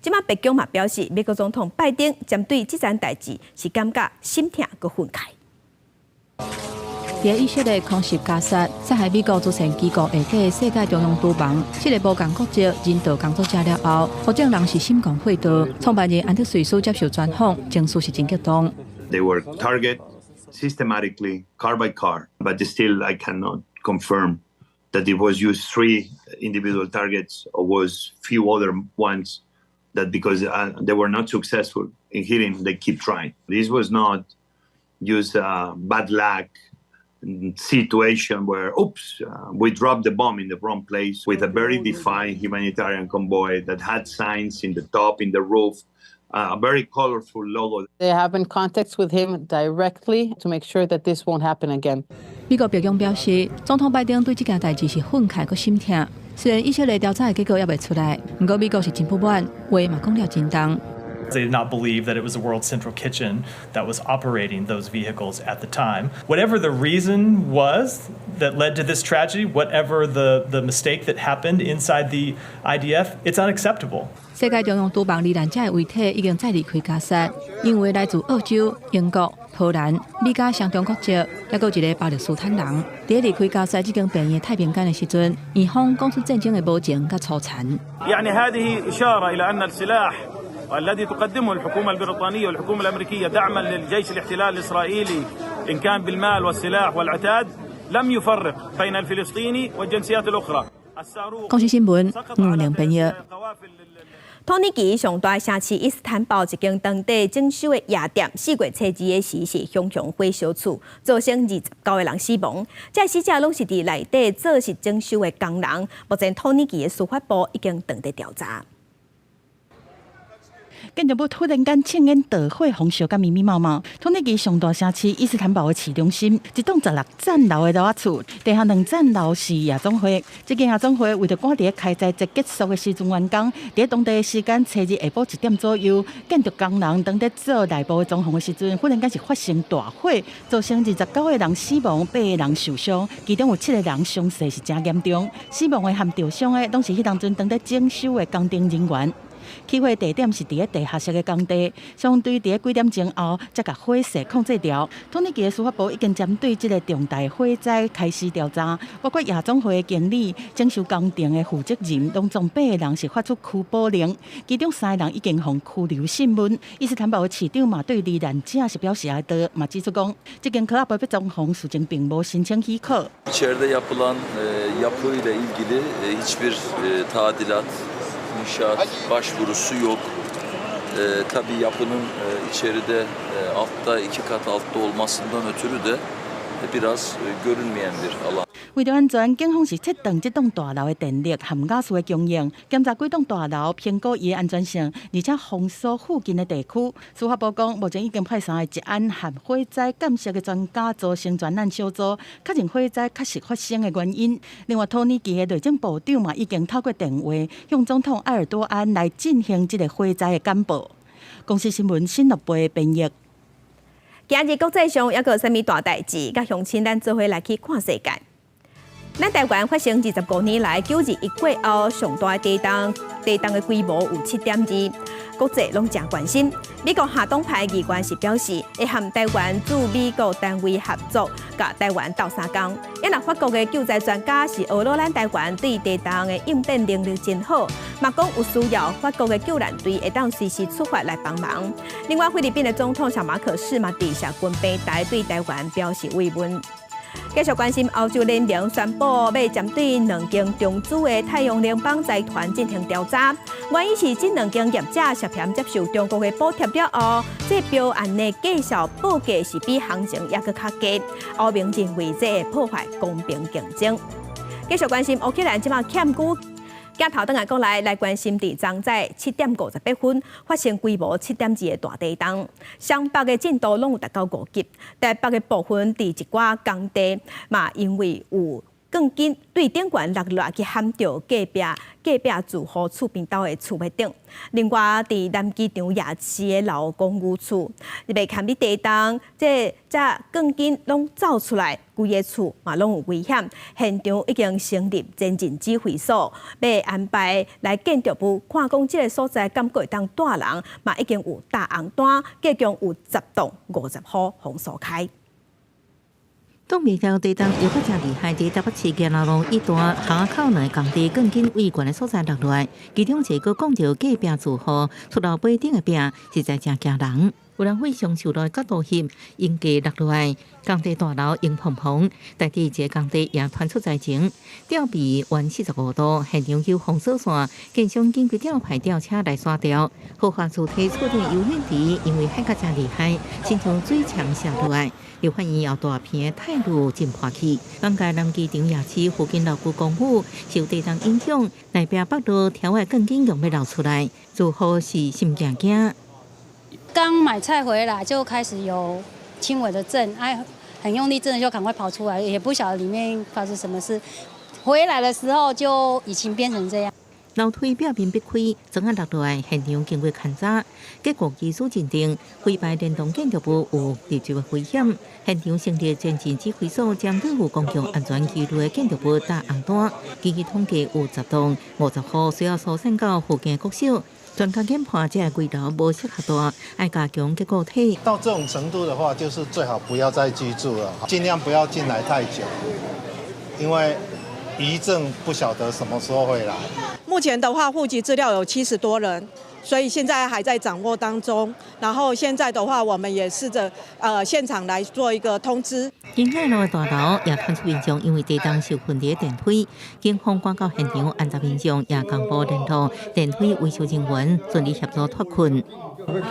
這馬白宮嘛表示，美國總統拜登針對這件代誌是感覺心疼閣憤慨。佇以色列空襲加薩，殺害美國慈善機構下底世界中央廚房，七个無仝國籍人道工作者了後，予眾人是心肝火灼。創辦人安德瑞斯接受專訪，情緒是真激動。 They were targeted systematically, car by car, but still I cannot confirm that it was used three individual targets or was few other ones that because they were not successful in hitting, they keep trying. This was not just bad luck situation where, oops, we dropped the bomb in the wrong place with a very defined humanitarian convoy that had signs in the top, in the roof, a very colorful logo. They have in contacts with him directly to make sure that this won't happen again. 美國白宮表示，總統拜登對這件代誌是憤慨閣心疼。雖然以色列調查的結果猶未出來，毋過美國是真不滿，話嘛講了真重。 They did not believe that it was the World Central Kitchen that was operating those vehicles at the time. Whatever the reason was that led to this tragedy, whatever the mistake that happened inside the IDF, it's unacceptable. 世界中央廚房罹難者的遺體已經再離開加薩，因為來自澳洲、英國、波蘭、美加雙重國籍，猶閣一个巴勒斯坦人。佇離開加薩這間病院太平間的時陣，院方講出戰爭的無情佮粗殘。 يعني هذه إشارة إلى أن السلاح الذي تقدمه الحكومة البريطانية والحكومة الأمريكية دعما للجيش الاحتلال الإسرائيلي إن كان بالمال والسلاح والعتاد لم يفرق بين الفلسطيني والجنسيات الأخرى. 公視新聞吳玲編譯。土耳其上大城市伊斯坦堡一間當地整修的夜店，4月初2的時是熊熊火燒厝，造成29个人死亡。這死者攏是佇內底做穡整修的工人。目前土耳其的司法部已經正佇調查。建築物突然間青煙著火，予燒甲密密麻麻。土耳其上大城市伊斯坦堡的市中心，一棟16層樓的樓仔厝，地下2層樓是夜總會。這間夜總會為著趕佇開齋節結束的時陣完工，佇當地時間初二下晡1點左右，建築工人當佇做內部的裝潢的時陣，忽然間是發生大火，造成29個人死亡，8個人受傷，其中有七個人傷勢是誠嚴重。死亡的和著傷的，攏是彼當陣當佇整修的工程人員。起火地點是佇咧地下室的工地，消防隊佇咧幾點鐘後才共火勢控制牢。土耳其的司法部已經針對這个重大火災開始調查，包括夜總會的經理、整修工程的負責人，攏總八个人是發出拘捕令，其中三个人已經予拘留訊問。伊斯坦堡的市長嘛對罹難者是表示哀悼，嘛指出講，這間俱樂部欲裝潢事前並無申請許可。 İçeride yapılan yapıyla ilgili hiçbir tadilat, inşaat başvurusu yok. Tabii yapının içeride altta iki kat altta olmasından ötürü de biraz görünmeyen bir alan. 為著安全，警方是切斷這棟大樓的電力和瓦斯的供應，檢查規棟大樓，評估伊的安全性，而且封鎖附近的地區。司法部講，目前已經派三个治安和火災鑑識的專家組成專案小組，確認火災確實發生的原因。另外，土耳其的內政部長嘛已經透過電話向總統埃爾多安來進行這个火災的簡報。公視新聞新樂貝編譯。今日國際上猶閣有啥物大代誌？佮鄉親咱做伙來去看世界。咱台灣發生25年來9·21過後上大地動，地動的規模有7.2，國際攏誠關心。美國下黨派議員是表示，會和台灣駐美國單位合作，共台灣鬥相共。啊若法國的救災專家是呵咾咱台灣對地動的應變能力真好，嘛講有需要法國的救難隊會當隨時出發來幫忙。另外，菲律賓的總統小馬可仕嘛，佇社群平台對台灣表示慰問。繼續關心歐洲聯盟宣布，欲針對兩間中資的太陽能板財團進行調查，原因是這兩間業者涉嫌接受中國的補貼了後，這標案的價數報價是比行情猶閣較低。歐盟認為這會破壞公平競爭。繼續關心烏克蘭這馬欠久。鏡頭轉來國內來關心，佇昨早7點58分發生規模7.2的大地動，雙北的震度攏有達到5級，台北的部分佇一寡工地嘛，因為有鋼筋對頂懸落落去撼著隔壁住戶厝邊兜的厝尾頂。另外，佇南機場夜市的老公寓厝，袂堪得地動，這鋼筋攏走出來，規个厝嘛攏有危險。現場已經成立前進指揮所，欲安排來建築部看講這个所在敢閣會當蹛人，嘛已經有打紅單，計共有10棟50戶予疏開。擋袂牢地動猶閣誠厲害，佇台北市建南路一段巷仔口兩个工地鋼筋對懸的所在落落來，其中一个講著隔壁住戶厝樓尾頂的壁，實在誠驚人。有人非常受落角度翕，應該落落來，工地大樓湧蓬蓬，但佇一个工地也傳出災情，吊臂彎45度，現場有封鎖線，建商緊急調派吊車來徙掉。豪華主體厝頂游泳池，因為海較誠厲害，親像水牆瀉落來，又發現有大片的鐵路浸破去。港界南機場夜市附近老舊公寓受地動影響，內壁北路條的鋼筋用欲流出來，住戶是心驚驚。剛買菜回來就開始有輕微的震，哎，很用力震就趕快跑出來，也不曉得裡面發生什麼事。回來的時候就已經變成這樣。樓梯表面裂開，磚仔落落來，現場經過勘查，結果技術認定，飛排連棟建築物有直接的危險。現場成立前進指揮所，將對有公共安全疑慮的建築物打紅單。根據統計，有10棟50戶需要疏散到附近的國小。專家研判，這个危樓無適合蹛，愛加強結構體。到這種程度的話，就是最好不要再居住了，盡量不要進來太久，因為餘震不曉得什麼時候會來。目前的話，戶籍資料有70多人，所以現在還在掌握當中。然後現在的話，我們也試著現場來做一個通知。金海路的大樓也傳出民眾因為地動受困佇電梯，警方趕到現場安達民眾也公布聯絡電梯維修人員，順利協助脫困。謝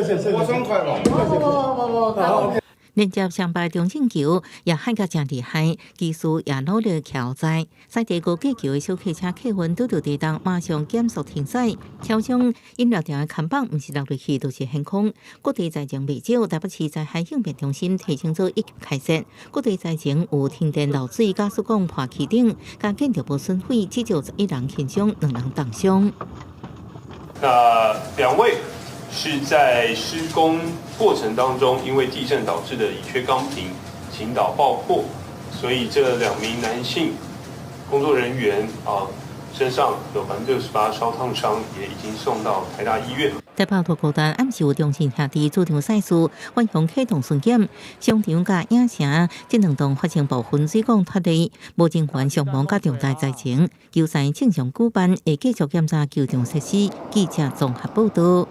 謝謝謝。連接雙北中正橋也旱甲誠厲害，技師也努力調災。西地高架橋的小客車客運拄著地動，馬上減速停駛。超商飲料店的看板毋是落落去，就是懸空。各地災情袂少，台北市災害應變中心提醒做一級開設。各地災情有停電、漏水、瓦斯管破氣等，佮建築物損毀，至少11人輕傷，兩人重傷。那兩位是在施工過程當中，因為地震導致的乙炔鋼瓶傾倒爆破，所以這兩名男性工作人員啊，身上有68%燒燙傷，也已經送到台大醫院。在跑脫孤單，暗時有中信兄弟主場賽事，浣熊啟動巡檢，商場佮影城這兩棟發生部分水管脫離，無人員傷亡佮重大災情，球賽正常舉辦，會繼續檢查球場設施。記者綜合報道。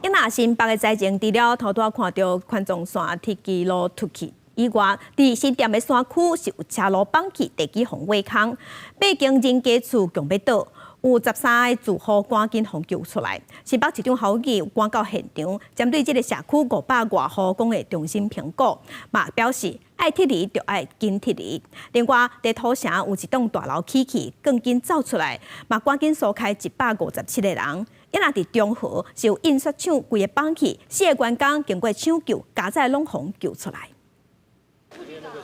伊若新北的災情，除了頭拄仔看著環狀線鐵支路凸起以外，佇新店的山區是有車路崩去，地基予挖空，八間人家厝強欲倒，有13个住戶趕緊予救出來。新北市長侯友宜趕到現場，針對這个社區500外戶講會重新評估，嘛表示愛撤離就愛緊撤離。另外，佇土城有一棟大樓起去，鋼筋走出來，嘛趕緊疏開157個人。抑若佇中和是有印刷廠規个崩去，四个員工經過搶救，佳哉攏予救出來。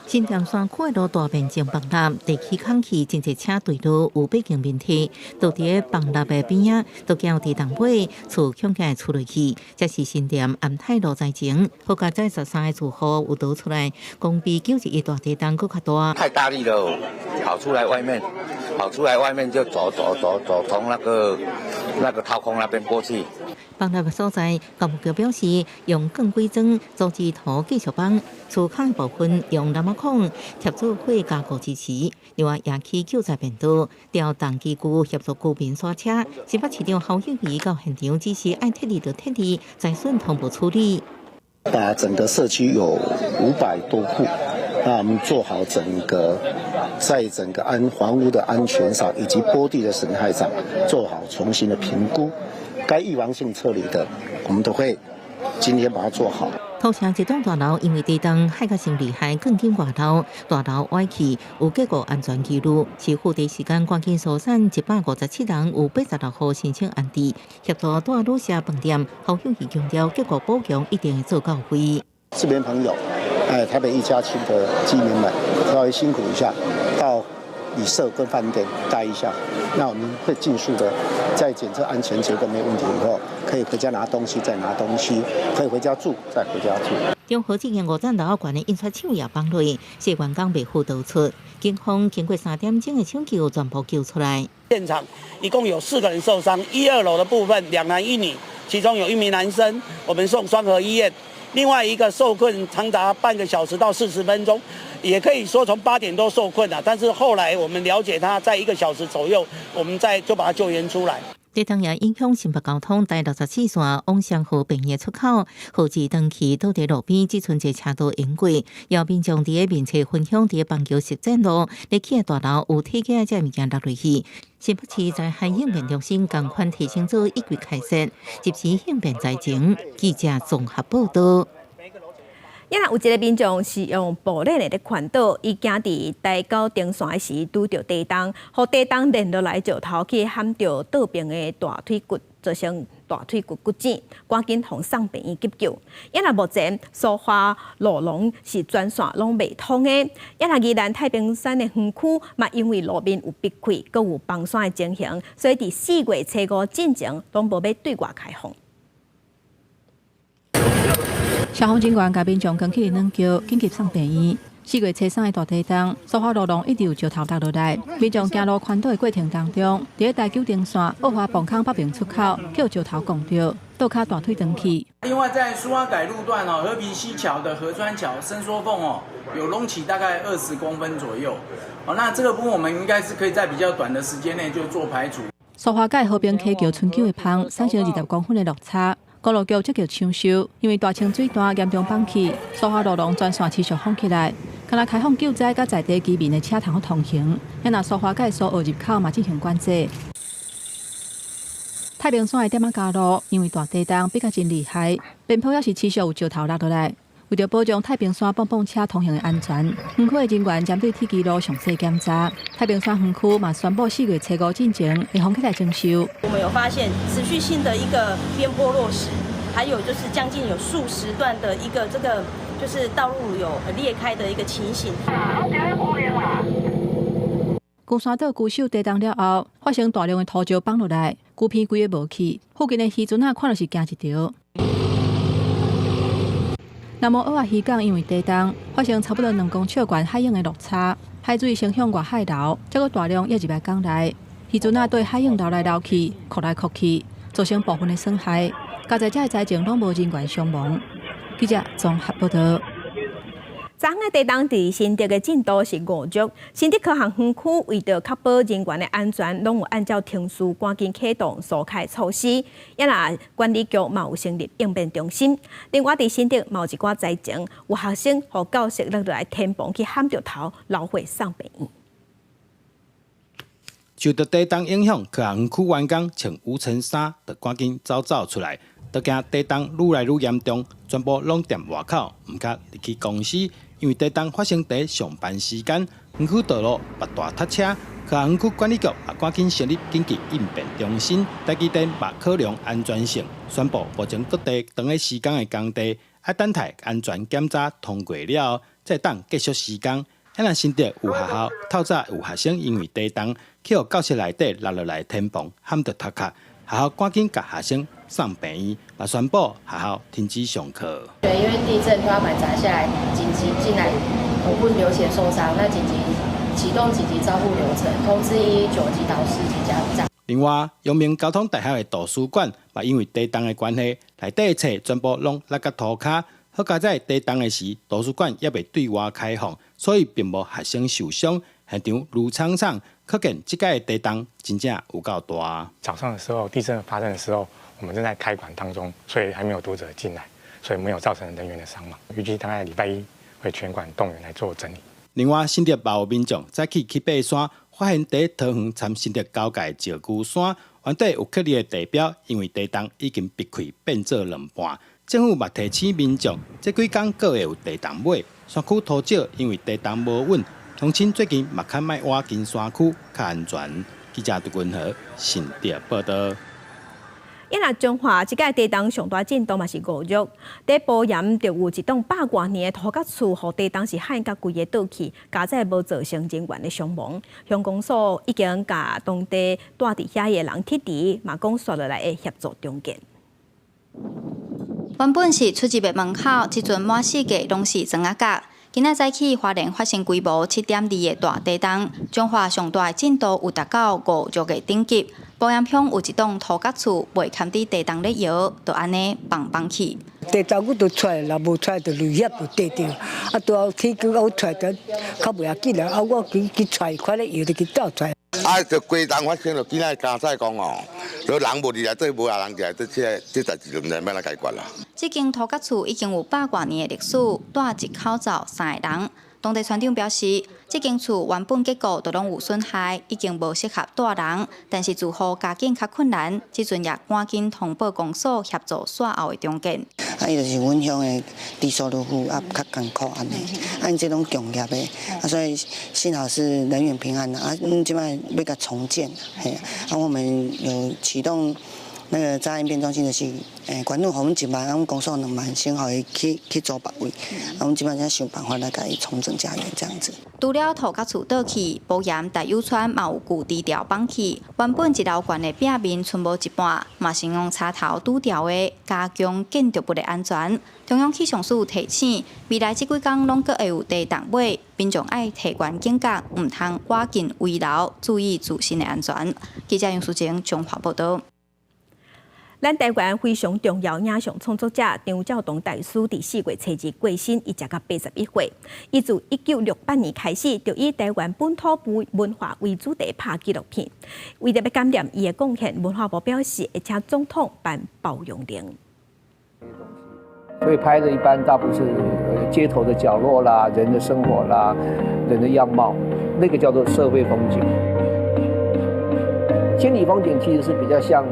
新店山區的路大面積崩塌，地基空去，真濟車墜落，有八間問題。都佇崩塌的邊仔，都驚有地動尾，厝恐驚會出落去。這是新店安泰路災情，好佳哉13个住戶有逃出來，講比9·11大地震閣較大。太大力了，跑出來外面，跑出來外面就走走走走，從那個掏空那邊過去。崩塌的所在，教育局表示，用鋼軌樁組織土繼續綁，厝空部分用藍仔孔貼做伙加固支持。另外，也起救災便道，調動機具協助居民刷車。新北市長侯友宜到現場指示，愛撤離就撤離，災損同步處理。把整個社區有500多戶，那我們做好整個在整個安房屋的安全上，以及坡地的損害上，做好重新的評估。該預防性撤離的，我們都會今天把它做好。土城一棟大樓因為地動海較傷厲害，鋼筋外漏，大樓歪去，有結構安全疑慮。市府第一時間趕緊疏散157人，有86戶申請安置，協助大旅社飯店。侯友宜強調，結構補強一定會做到位。市民朋友，哎，台北一家親的居民們，稍微辛苦一下，到旅社跟飯店待一下，那我們會盡速的在檢測安全結構沒問題以後，可以回家拿東西，再拿東西，可以回家住，再回家住。中和這間五層樓懸的印刷廠也崩落，四員工袂赴逃出，警方經過3點鐘的搶救，全部救出來。現場一共有四個人受傷，一二樓的部分兩男一女，其中有一名男生，我們送雙和醫院，另外一個受困長達半個小時到40分鐘，也可以說從8點多受困了，但是後來我們了解他在1個小時左右，我們再就把他救援出來。地動也影響新北交通台64線往雙和病院出口，號誌斷去倒佇路邊，只賰一個車道淹過。有民眾佇咧面冊分享，佇板橋實踐路，咧起的大樓有鐵架這物件落落去。新北市災害應變中心仝款提醒組一軌開設，及時應變災情。記者綜合報道。抑若有一個民眾是用步練的咧環島，伊行佇台九登山時拄著地動，予地動連落來石頭去撼著倒爿的大腿骨，造成大腿骨骨折，趕緊予送病院急救。抑若目前蘇花路廊是全線攏袂通的。抑若宜蘭太平山的園區嘛，因為路面有冰塊，閣有崩山的情形，所以佇4月初5進前攏無欲對外開放。消防人員共民眾扛起軟轎，緊急送病院。4月初3的大地動，蘇花路廊一直有石頭落落來，民眾行路環島的過程當中，佇咧台九登線惡華磅空北爿出口，予石頭摃著，倒跤大腿斷去。另外，在蘇花改路段哦，和平西橋的河川橋伸縮縫哦，有隆起大概20公分左右。哦，那這個部分我們應該是可以在比較短的時間內就做排除。蘇花改和平溪橋春橋的枋產生20公分的落差。公路局積極搶修，因為大清水段嚴重崩去，蘇花路廊全線持續封起來，干焦開放救災佮在地居民的車通通行。抑若蘇花改蘇澳入口嘛進行管制。太平山的點仔加路，因為大地動比較真厲害，邊坡也是持續有石頭落落來。為著保障太平山蹦蹦車通行的安全，園區的人員針對鐵支路詳細檢查。太平山園區嘛宣布4月初5進前會封起來整修。我們有發現持續性的一個邊坡落石，還有就是將近有數十段的一個這個就是道路有裂開的一個情形。龜山島龜首地動了後，發生大量的土石崩落來，龜鼻規个無去，附近的漁船仔看著是驚一趒。南無蚵仔漁港因為地動，發生差不多2公尺懸海湧的落差，海水先向外海流，再閣大量湧入來港內。漁船仔對海湧流來流去，覆來覆去，造成部分的損害。佳哉這个災情攏無人員傷亡。記者綜合報道。昨昏的地動佇新竹的震度是5弱，新竹科學園區為著確保人員的安全，攏有按照程序趕緊啟動疏開措施。也若管理局嘛有成立應變中心。另外，佇新竹嘛有一寡災情，有學生予教室落來天棚去撼著頭，流血送病院。受著地動影響，科學園區員工穿五層衫，就趕緊走走出來。都驚地動愈來愈嚴重，全部攏踮外口，毋敢入去公司。因為地動發生佇上班時間，園區道路嘛大塞車，科學園區管理局也趕緊成立緊急應變中心，台積電嘛考量安全性，宣布目前各地當咧施工的工地，愛等待安全檢查通過了後，才會當繼續施工。咱新竹有學校透早有學生因為地動去予教室內底落落來天棚，撼著頭殼，學校趕緊共學生送病院，嘛宣布學校停止上課。對，因為地震天花板砸下來，緊急進來，頭部流血受傷，那緊急啟動緊急照護流程，通知119及導師及家長。另外，陽明交通大學的圖書館嘛，因為地動的關係，內底的冊全部攏落佮塗跤。好佳哉地動的時，圖書館猶未對外開放，所以並無學生受傷。現場盧廠長，可見這擺的地動真正有夠大。早上的時候，地震發生的時候，我們正在開館當中，所以還沒有讀者進來，所以沒有造成人員的傷亡。預計大概禮拜一會全館動員來做整理。另外，新竹嘛有民眾早起去爬山，發現佇桃園參新竹交界石龜山，原底有刻字的地標，因為地動已經篕開變做兩半。政府嘛提醒民眾，這幾工閣會有地動尾，山區土石因為地動無穩，鄉親最近嘛較莫倚近山區，較安全。記者杜君和新竹報道。因若彰化這擺地動上大震度嘛是5弱，佇埔鹽就有一棟百外年的土埆厝，予地動是撼甲規个倒去，佳哉無造成人員的傷亡。鄉公所已經共當地住佇遐的人撤離，嘛講紲落來會協助重建。原本是出入的門口，這陣滿四界攏是磚仔角。今仔早起，花蓮發生規模7.2的大地動，彰化上大的震度有達到5弱的等級。埔鹽鄉有一棟土埆厝，袂堪佇地動咧搖，就按呢崩崩去。地動阮就出來，若無出來就雷險就地著。啊，拄好起腳我出來就較袂要緊啦。啊，我去去出來，看咧搖就去走出來。啊，就規動發生，就今仔加載講哦，就人無佇內底，無啊人佇內底，這這代誌就毋知欲按怎解決啦。這間土埆厝已經有百外年的歷史，蹛一口罩三个人。當地村長表示，這間厝原本結構就攏有損害，已經無適合蹛人，但是住戶家境較困難，這陣也趕緊通報公所協助煞後的重建。啊，伊就是阮鄉的低收入戶啊，較艱苦按呢，啊，𪜶這攏共業的，啊，所以幸好是人員平安啦，啊，阮這擺欲共重建，嘿，啊，我們有啟動那個災應變中心，就是縣府予阮一萬，啊，阮公所2萬，先予伊去去租別位，啊，阮這擺才想辦法來共伊重整家園這樣子。除了土埆厝倒去，埔鹽大有村嘛有舊支柱崩去，原本一樓懸的壁面賰無一半，嘛是用插頭拄牢的，加強建築物的安全。中央氣象署提醒，未來這幾工攏閣會有地動尾，民眾愛提懸警覺，毋通倚近危樓，注意自身的安全。記者楊淑晶彰化報道。咱台灣非常重要影像創作者張照堂大師，佇4月初2過身，伊食到81歲。伊自1968年開始，就以台灣本土文化為主題拍紀錄片。為著欲感念伊的貢獻，文化部表示會請總統頒褒揚令。所以拍的一般大部分是街頭的角落啦、人的生活啦、人的樣貌，那個叫做社會風景。千里風景其實是比較像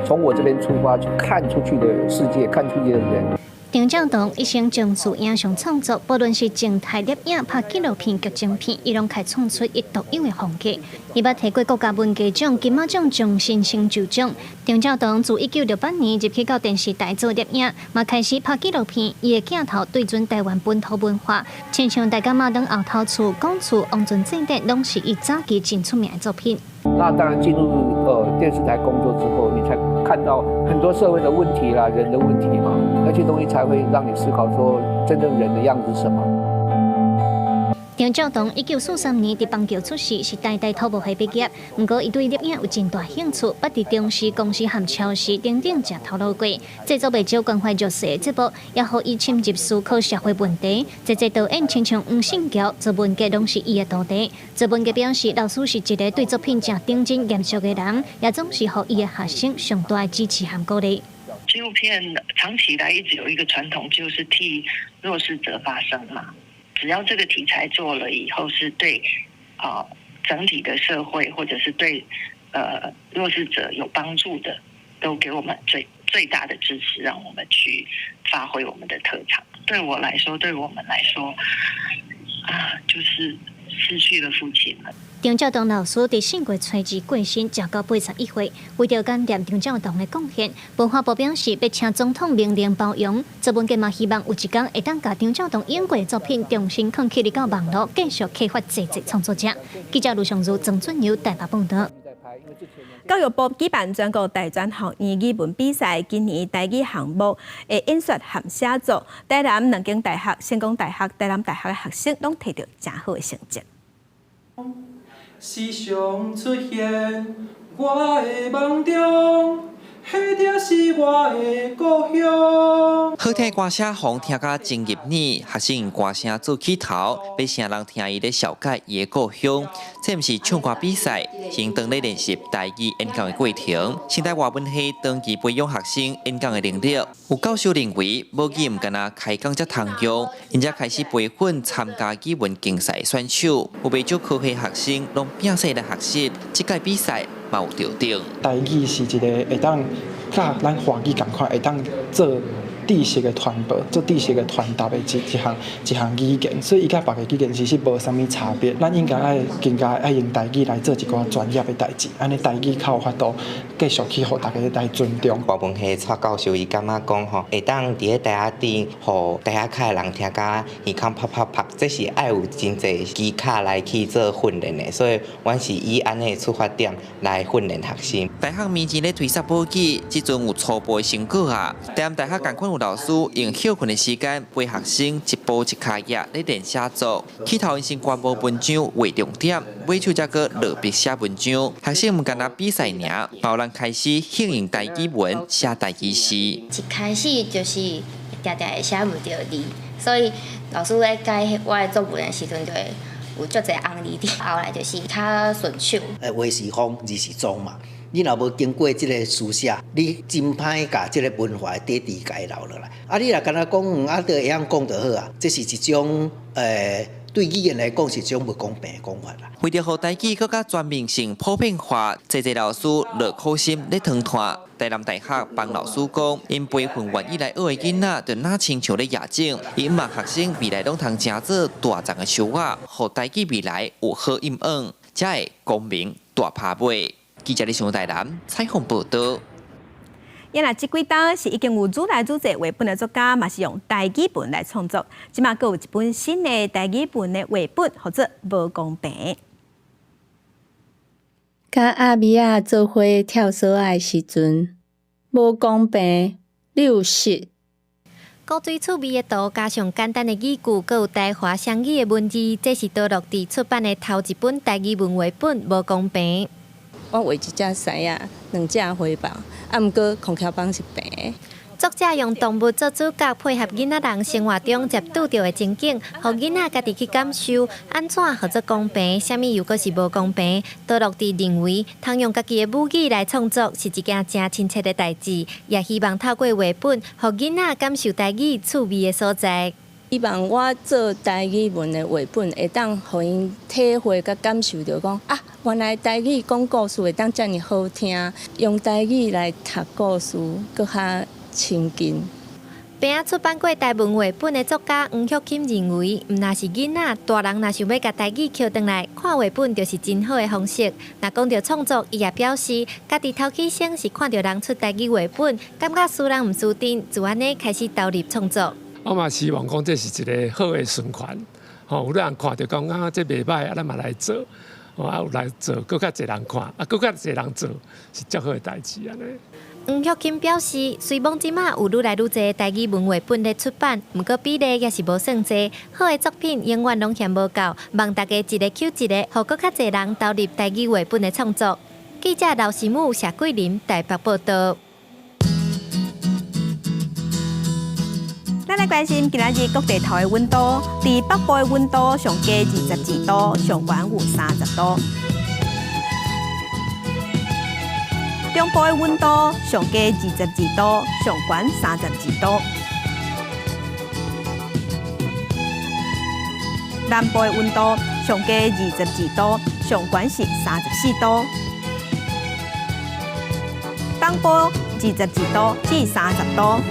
從我這邊出發去看出去的世界，看出去的人。張照堂一生從事影像創作，無論是靜態攝影、拍紀錄片、劇情片，伊攏開創出伊獨有的風格。伊捌提過國家文藝獎、金馬獎終身成就獎。張照堂自1968年入去到電視台做攝影，嘛開始拍紀錄片。伊的鏡頭對準台灣本土文化，親像大甲媽祖後頭厝、講厝、王船祭典，攏是伊早期真出名的作品。那當然進入電視台工作之後，你才看到很多社會的問題啦、人的問題嘛，那些東西才會讓你思考說真正人的樣子是什麼。張照棠1943年佇邦橋出世，是台大土木系畢業。毋過，伊對攝影有真大興趣，捌佇中視、公視和超視等等食頭路過。製作袂少關懷弱勢的節目，也予伊深入思考社會問題。濟濟導演親像黃信喬、周文傑攏是伊的徒弟。周文傑表示，老師是一個對作品誠認真嚴肅的人，也總是予伊的學生上大的支持和鼓勵。紀錄片長期以來一直有一個傳統，就是替弱勢者發聲嘛。只要這個題材做了以後，是對整體的社會，或者是對弱勢者有幫助的，都給我們最最大的支持，讓我們去發揮我們的特長。對我來說，對我們來說，啊，就是失去了父親了。張照棠老師佇4月初2過身，食到81歲。為著感念張照棠的貢獻，文化部表示欲請總統命令褒揚。周文傑嘛希望有一天會當共張照棠演過的作品重新囥起來到網路，繼續啟發濟濟創作者。記者盧尚如、曾俊友台北報導。教育部舉辦全國大專學院語文比賽，今年台語項目的演說和寫作，台南兩間大學、成功大學、台南大學的學生攏提著誠好的成績。時常出現我的夢中，彼就是我的故鄉。好聽的歌聲，予人聽甲真入耳，學生用歌聲做起頭，欲請人聽伊咧紹介伊的故鄉。這毋是唱歌比賽，是𪜶當咧練習台語演講的過程。成大外文系長期培養學生演講的能力。有教授認為，母語毋干焦開講才通用，𪜶才開始培訓參加語文競賽選手。有袂少科系學生攏摒細來學習，這屆比賽嘛有著定。台語是一個會當佮咱華語仝款，會當做知識的傳播、做知識的傳達的一項語言，所以伊佮別个語言其實無啥物差別。咱應該愛更加愛用台語來做一寡專業的代誌，按呢台語較有法度繼續去予大家來尊重。外文系蔡教授伊感覺講吼，會當佇咧台仔頂，予台仔跤的人聽甲耳孔啪啪啪，這是愛有真濟技巧來去做訓練的，所以阮是以按呢出發點來訓練學生。大學面前咧推捒母語，這陣有初步的成果啊。台南大學仝款有老師用歇睏的時間陪學生一步一跤印咧練寫作。起頭𪜶先觀摩文章畫重點，尾手才閣落筆寫文章。學生毋干焦比賽爾，嘛有人開始興用台語文寫台語詩。一開始就是定定會寫袂著字，所以老師咧改我的作文的時陣就會有足濟紅字佇。後來就是較順手。話是方，字是裝嘛。你若無經過這个書寫，你真歹共這个文化的底佇共伊留落來。啊，你若干焦講，啊，就會曉講就好啊。這是一種對語言來講是一種無公平的講法啦。為著予台語閣較全面性普遍化，濟濟老師落苦心咧塗炭。台南大學幫老師講，𪜶培訓願意來學的囡仔，就若親像咧野種，伊向望學生未來攏通成做大叢的樹仔，予台語未來有好應用，才會光明大拍尾。記者李上台南採訪報導。也若這幾冬是已經有愈來愈濟繪本的作家，嘛是用台語文來創作。這馬閣有一本新的台語文的繪本，號做《無公平》。佮阿美仔做伙跳索仔的時陣，無公平，你有失。古錐趣味的圖，加上簡單的語句，閣有台華雙語的文字，這是多樂佇出版的頭一本台語文繪本《無公平》。我畫一隻獅仔，兩隻花豹，啊，毋過空橋房是平的。作者用動物做主角，配合囡仔人生活中捷拄著的情景，予囡仔家己去感受，按怎號做公平，啥物又閣是無公平。多樂佇認為，通用家己的母語來創作是一件誠親切的代誌，也希望透過繪本，予囡仔感受台語趣味的所在。希望我做台語文的繪本，會當予𪜶體會佮感受著講啊，原來台語講故事會當遮爾好聽，用台語來讀故事，閣較親近。平仔出版過台文繪本的作家黃玉琴認為，毋但是囡仔，大人若想欲共台語抾轉來，看繪本就是真好的方式。若講著創作，伊也表示，家己頭起先是看著人出台語繪本，感覺輸人毋輸陣，就按呢開始投入創作。我嘛希望講這是一個好的循環，吼，有人看著講啊，這袂䆀，啊，咱嘛來做，啊，有來做，閣較濟人看，啊，閣較濟人做，是足好的代誌按呢。黃玉琴表示，雖罔這馬有愈來愈濟台語文繪本咧出版，毋過比例也是無算濟。好的作品永遠攏嫌無夠，望大家一个搝一个，予閣較濟人投入台語繪本的創作。記者劉師母、謝桂林台北報道。咱來關心今仔日各地頭的溫度，佇北部的溫度上低22度，上懸有30度。中部的溫度上低22度，上懸32度。南部的溫度上低22度，上懸是34度。東部22度至30度。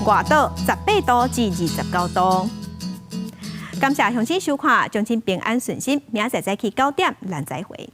外島18度至29度。感謝鄉親收看，祝親平安順心，明仔載早起9點，咱再會。